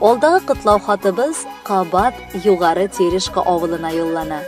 Алдагы котлау хатыбыз кабат Югары Терешка авылына юллана.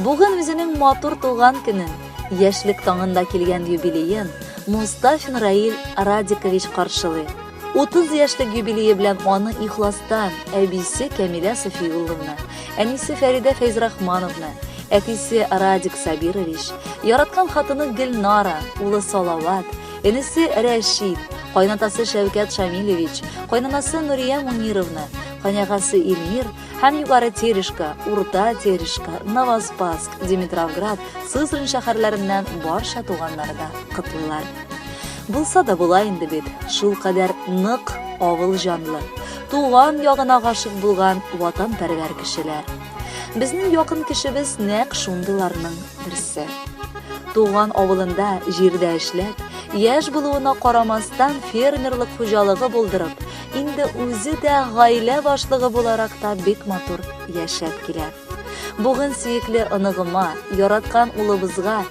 Бүген үзенең матур туган көнен, яшьлек таңында килгән юбилеен Мустафин Раил Радикович каршылый. 30 яшьлек юбилее белән аны ихластан әбисе Кәмилә Софиулловна, әнисе Фәридә Фәйзрахмановна, әтисе Радик Сабирович, яраткан хатыны Гөлнара, улы Салават, энесе Рәшит, кайнатасы Шәүкәт Шамилевич, кайнанасы Нурия Мунировна, кайнагасы Илмир һәм Югары Терешка, Урта Терешка, Новоспасск, Димитровград, Сызрань шәһәрләреннән барча туганнары да котлыйлар. Булса да була инде бит, шулкадәр нык авыл җанлы, туган ягына гашыйк булган ватанпәрвәр кешеләр. Безнең якын кешебез нәкъ шундыйларның берсе. Туган авылында җирдә эшләп, яшь булуына карамастан фермерлык хуҗалыгы булдырып, инде үзе дә гаилә башлыгы буларак та бик матур яшәп килә. Бүген сөекле оныгыма, яраткан улыбызга,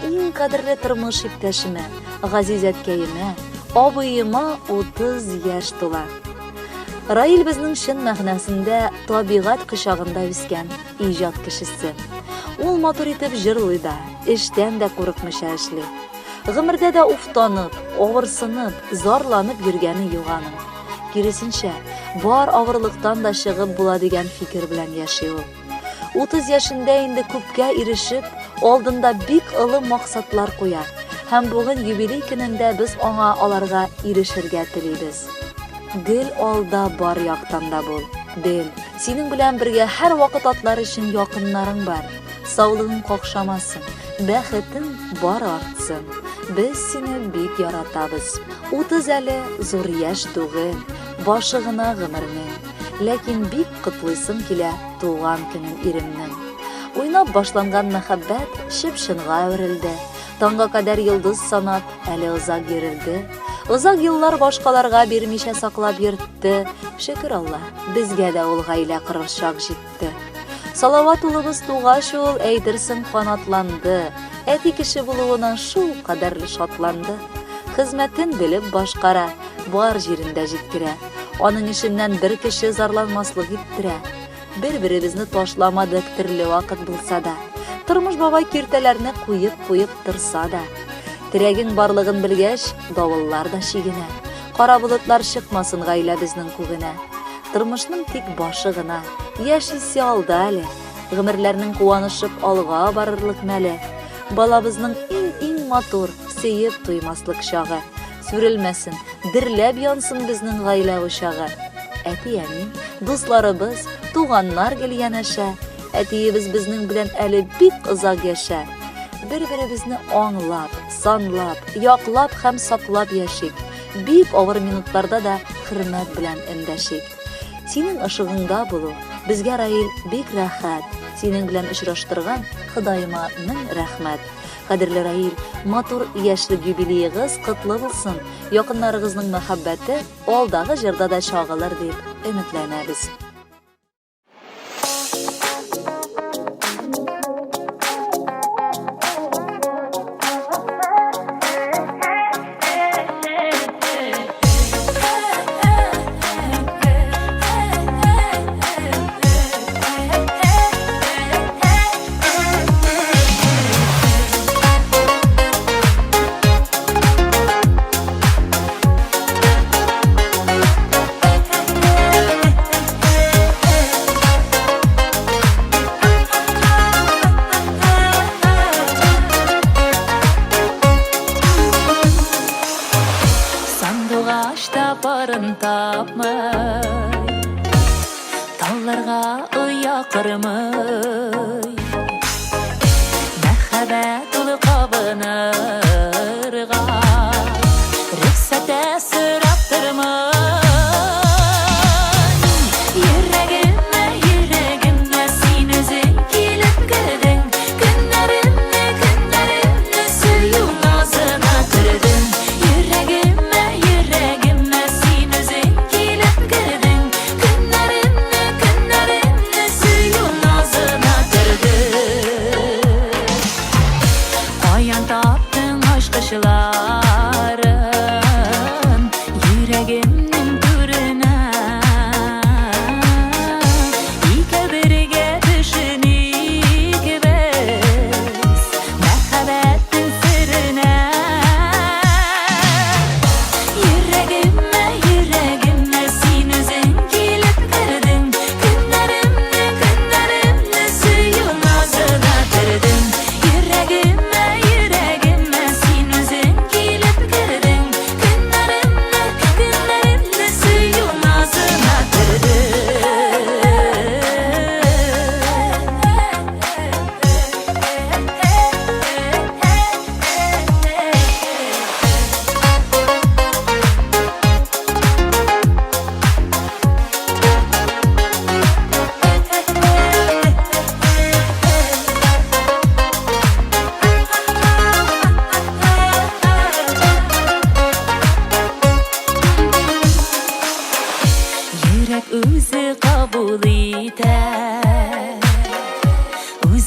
иң кадерле тормыш иптәшемә, газиз әткәемә, абыема 30 яшь тула. Раил безнең чын мәгънәсендә табигать кочагында үскән иҗат кешесе. Ул матур итеп җырлый да, эштән дә курыкмыйча эшли. Гомердә дә уфтанып, авырсынып, зарланып йөргәне юк аның. Киресенчә, бар авырлыктан да чыгып була дигән фикер белән яши ул. 30 яшендә инде күпкә ирешеп, алдында бик олы максатлар куя. Һәм бүген юбилей көнендә без аңа аларга ирешергә телибез. Гел алда бар яктан да бул. Бел, синең белән бергә һәрвакыт атлар өчен якыннарың бар. Саулыгың какшамасын, бәхетең бар артсын. Без сине бик яратабыз. 30 әле зур яшь түгел, башы гына гомернең. Ләкин бик котлыйсым килә туган көнен иремнең. Уйнап башланган мәхәббәт чып-чынга әверелде. Таңга кадәр йолдыз санап, әле озак йөрелде. Озак еллар башкаларга бирмичә саклап йөртте. Шөкер Алла, безгә дә ул гаилә корыр чак җитте. итте. Салават улыбыз тугач ул әйтерсең канатланды. Әти кеше булуына шул кадәрле шатланды. Хезмәтен белеп башкара, бар җирендә җиткерә. Аның эшеннән бер кеше зарланмаслык иттерә. Бер-беребезне ташламадык төрле вакыт булса да. Тормыш бабай киртәләрне куеп-куеп торса да. Терәгең барлыгын белгәч, давыллар да чигенә. Кара болытлар чыкмасын гаиләбезнең күгенә. Тормышның тик башы гына, яшисе алда әле. Гомерләрнең куанышып алга барырлык мәле. Балабызның иң-иң матур, сөеп туймаслык чагы. Сүрелмәсен, дөрләп янсын безнең гаилә учагы. Әти-әни, дусларыбыз, туганнар гел янәшә. Әтиебез безнең белән әле бик озак яшә. Бер-беребезне аңлап, санлап, яклап һәм саклап яшик. Бик авыр минутларда да хөрмәт белән эндәшик. Синең ышыгыңда булу безгә, Раил, бик рәхәт. Синең белән очраштырган Ходаема мең рәхмәт. Кадерле Раил, матур яшьлек юбилеегыз котлы булсын. Якыннарыгызның мәхәббәте алдагы җырда да чагылыр дип өметләнәбез. Сандугач та парын тапмый, Талларга оя кормый. Мәхәббәт улы кабынырга Рөхсәт сорап тормый. Йөрәгемә, йөрәгемә син үзең килеп кердең. Көннәремне, көннәремне сөю назына төрдең. Йөрәгемә, йөрәгемә син үзең килеп кердең. Көннәремне, көннәремне сөю назына төрдең. Каян таптың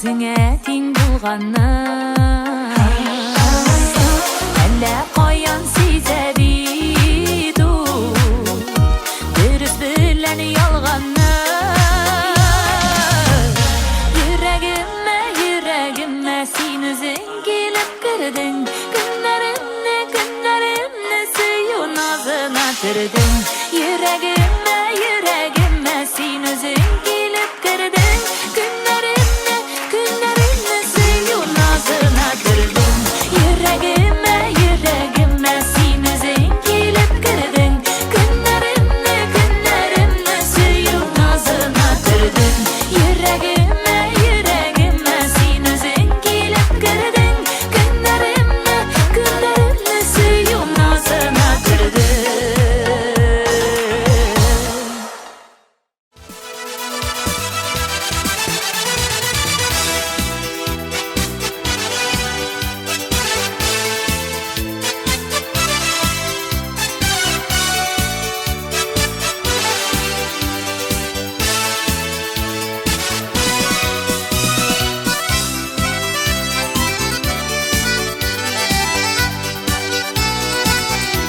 Үзеңә тиң булганны. Әллә каян сизә.